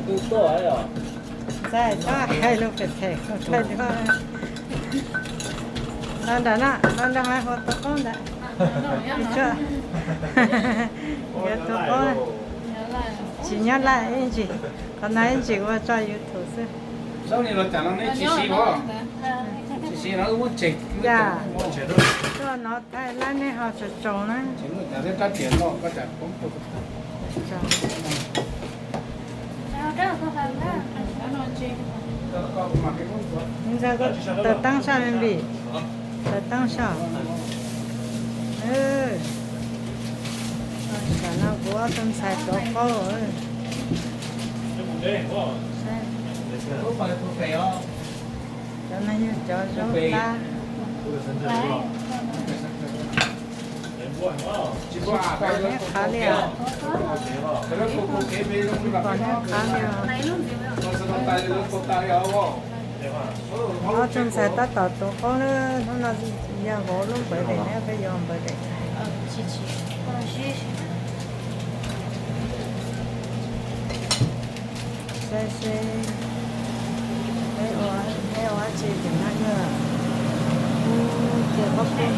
Ntxhais txhob hais lus phem phem rau luag. Los nram no, los nram hav hauv tus qaub ntawd. Yuav tus qaub tsis nyob laj ib ntsis, qhov no ib ntsis ua tso YouTube xwb. Yam, tuaj no thaij lab nej ho tsaus tsaus na. Ntxawg, taws teeb soj me npis, taws teeb soj. Tam no kuv ob tug ntxhais tuav qaub. Cov no yog cov zaub hlab. Tsis pom neb qhav li os. Tsis pom neb qhav li os. Ob tug ntxhais tab tom tuav qaub na, hnub no yog vauv lub npawv daim na, peb yuav npawv daim. Saib seb peb ua, peb ua dab tsi tim no yog ua ces qab pub,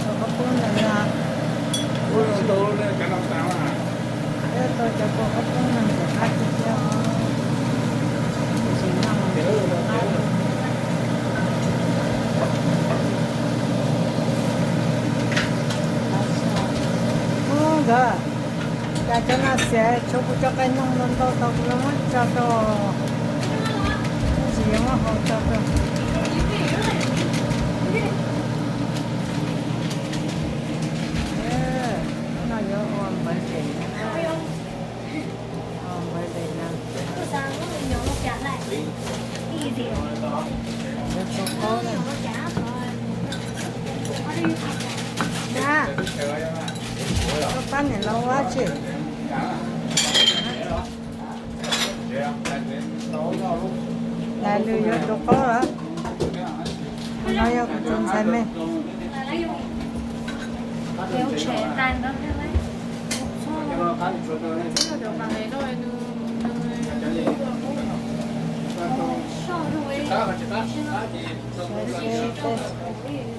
ua qab pub ntawd yog, peb ua tau cov kua qab pub no ntawm qab tiag tiag. Tab sis no ub nkawd, cas cov no xiam tshuav kuv cov qe noog ntau ntau tau kuv yuav muab tso rau, tab sis yuav muab hau tso rau. Hnub no yuav ua npawv daim na, ua npawv daim na. Yuav tus qaub na. Dab, koj pab niam laus ua dab tsi? Lais lus yuav tus qaub los? No yog kuv tus ntxhais me.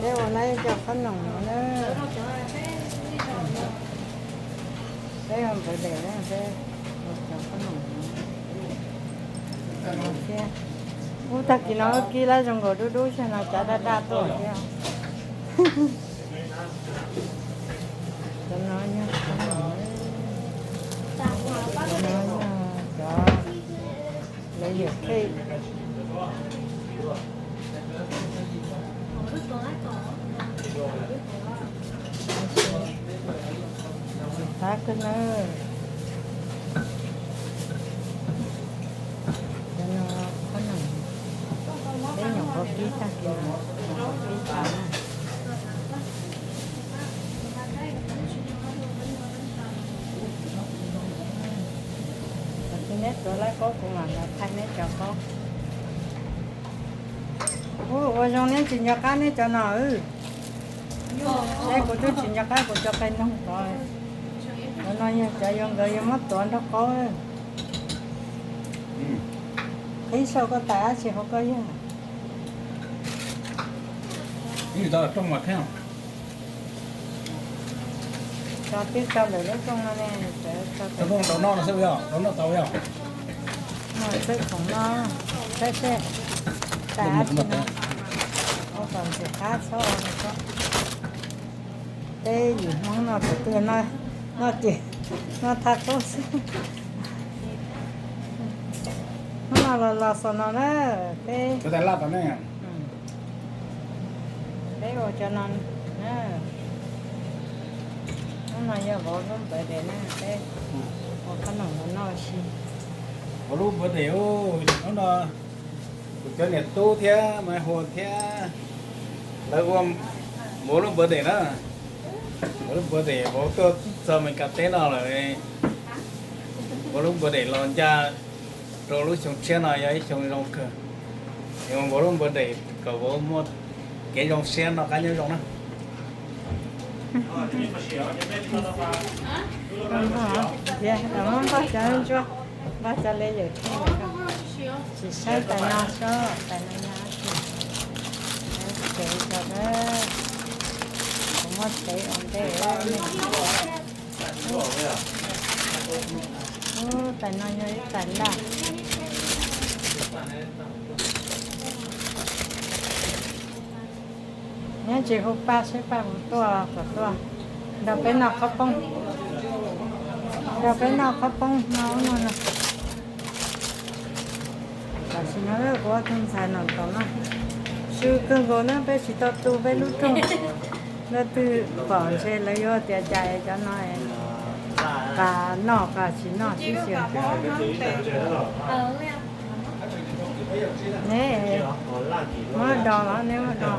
Peb ua lawm cov qhob noom no na. Peb ua npawv daim na, peb ua cov qhob noom no thiab. Ub, tag kis no kib lab zoo nkaus dub dub xwb no, cav daj daj tuaj thiab. Cov no yog qhob noom, cov no yog cov lawv yuam thej. Tsis qab kawg nawb. Cov no qhob noom, peb nyuam qhuav kib tag kis no, nyuam qhuav kib tas na. Thaum twg neb tuav lawm qaub kuv mam los thaij neb cov qaub. Ua zoo neb tsis nco qab neb cov no. Saib kuv twb tsis nco qab kuv cov qe noog tod. Cov no yog cov yuav nkawd yuav muab tuav nrog qaub. Qhib saum koj tais dab tsi hauv koj yawg? Tso twb tso lawm lub rooj no ne. Rau noj no xwb yog, rau noj tau yog. Txawj khoom no, saib seb tais dab tsi no. Ua kom ntxim qab txhob. Peb yim Hmoob no tus twg noj ces noj thaj qub xwb. Hnub no los los xos no na, peb, peb ua cov no na. Hnub no yog vauv lub birthday na, peb ua qhob noom los noj ua si. Vauv lub birthday, hnub no kuv cov niam tub thiab Maiv Huas thiab lawv ua vauv lub birthday na. Vauv lub birthday, vauv tuaj txog Meskas teb no lawm. Vauv lub birthday los ncaj rau lub xyoo tshiab no yog ib xyoo zoo kawg. Vauv lub birthday kom vauv muaj kev zoo siab noj qab nyob zoo na. Npaj cov ntsuag, Vaj txog li yawm txheej, tsis saib tais no sob, tais no yog tsev tso na, kuv muab tsev ua ntej. Tais no yog ib tais laj. Nyob tsis hu Paj seb Paj puas tuaj, puas tuaj nrog peb noj qhob poob, nrog peb noj qhob poob no no. Tam sim no kuv ob tug ntxhais no tom no, swb kawg nkaus na, peb tsis tau tu peb lub rooj. Leej twg pom ntshe lawv yuav tias cas cov no, qas noj qas tsis noj xwb xwb. Ne, muab do los ne, muab do.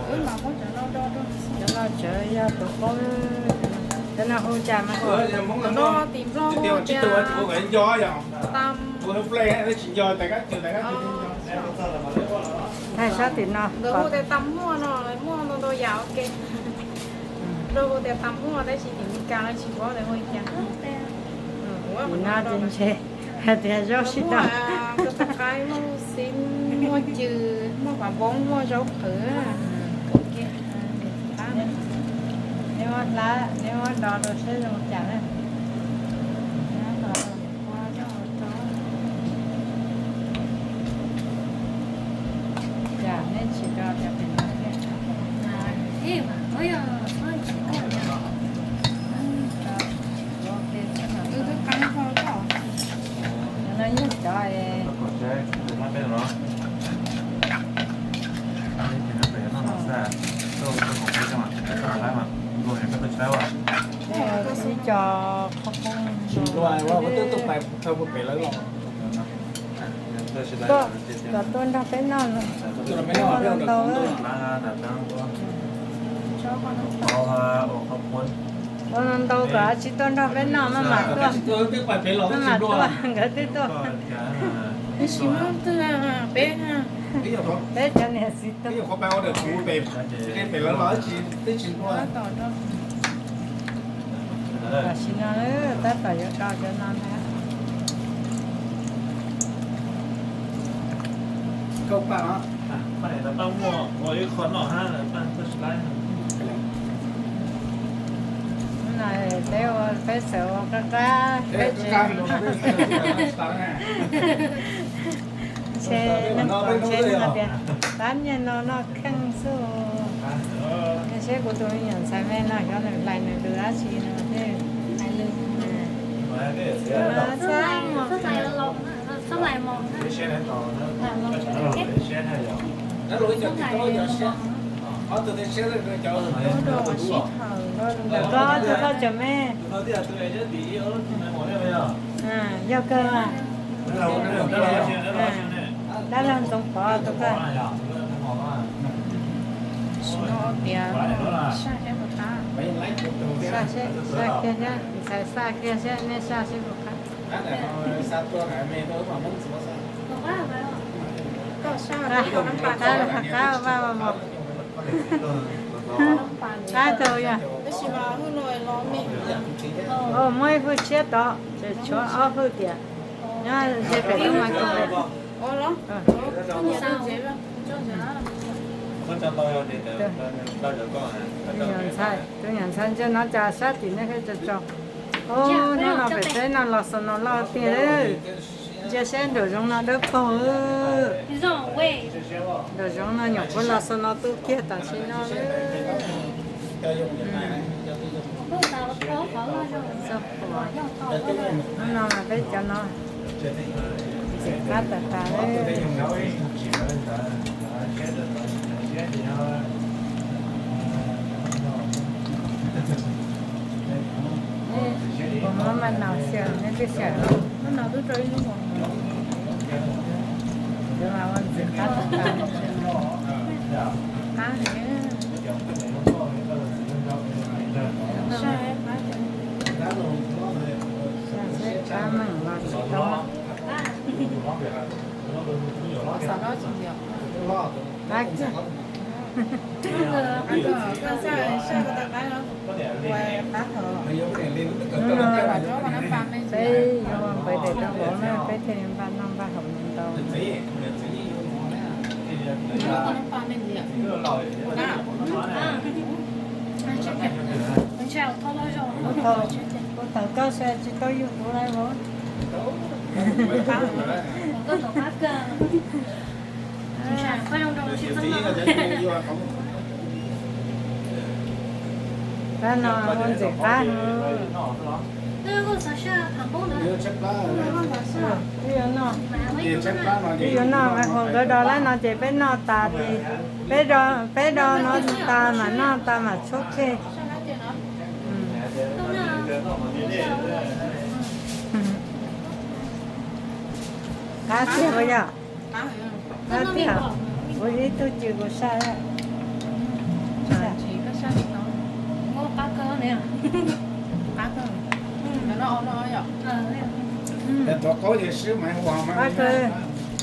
Cov no tseem yog tus qub, cov no hu cas mas? Thaij sab tim no. Nkawd hu tias tas muaj no, muaj ntau ntau yam ua ke. Nkawd hu tias tas muaj tab sis tim Meskas lawv tsis paub tias hu li cas. Tim no ces ntshe hais tias zaub sib tog, muaj qaib, muaj xib, muaj cw, muaj pas npoob, muaj zaub qhwv. Neb muab do rau seb zoo cas na. Cas neb tsis do cov pem no thiab? Cov no yog cov ib co qhob qoob. Tuaj, kom tuaj nrog peb noj, ua ntau ntau. Ua ntau ntau kom tsis tuaj nrog peb noj maj mam tuaj, maj mam tuaj nkawd twb tuaj. Peb cov niam txiv tuaj. Tam sim no tab tom yuav do cov no ntag. Peb ua peb xav ua qab qab peb tsev. Ntshe neeg pom ntshe neeg hais tias pab niag no noj kheej xwb. Seb kuv tus me nyuam ntxhais me no xyov nws hlais nws lus dab tsi no thiab. Ntawm koj tus koj tseem me. Yog kawg mas. Dab laug Ntxoov Pov tus koj. Saj seb, saj kiag seb, ntxhais saj kiag seb, nej saj seb puas qab. Qab, qab vaj mos. Qab tau yog. Muaj ib hwj tshiab tod, tshuav ob hwj tiam. Nyob ze pem lub microwave. Tus nyuam ntxhais ntsia no cas sab tim no thiaj tso tso. Ub, hnub no pem teb no los xo no loj tiag. Ntsia seb nraum zoov no dawb paug. Nraum zoov no nyuam qhuav los xo no tu kiag tam sim no. Hnub no mas peb cov no ntxim qab tas tas. Kuv muab maj naus xyaw, neb twb xyaw. Kuv mas ua ntxim qab tas tas. Qab heev. Seb qab meem los tsis tau. Qab kiag. Peb yuav npaj daim rau vauv na, peb thiaj li npaj noj npaj haus ntau. Ua thaum koj tsis tau yug kuv lawm os. Qab no ua ntxim qab heev. Wb yuav noj, wb yuav noj, hu nkawd do lawm no ces peb noj tas ces peb do, peb do no tas mam noj tas mam tshuab khej. Qab tiag puas yog? Qab tiag. Kuv ib tug cw kuv saj. Qab kawg. Qab kawg.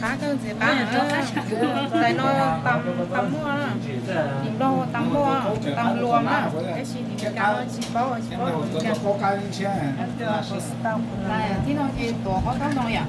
Qab kawg ntxim qab. Tais no tas muaj, tim Nplog tas muaj, tas luas na, tab sis tim Meskas tsis paub, tsis paub tim Meskas. Tib no ces tuav qab kawg no yom.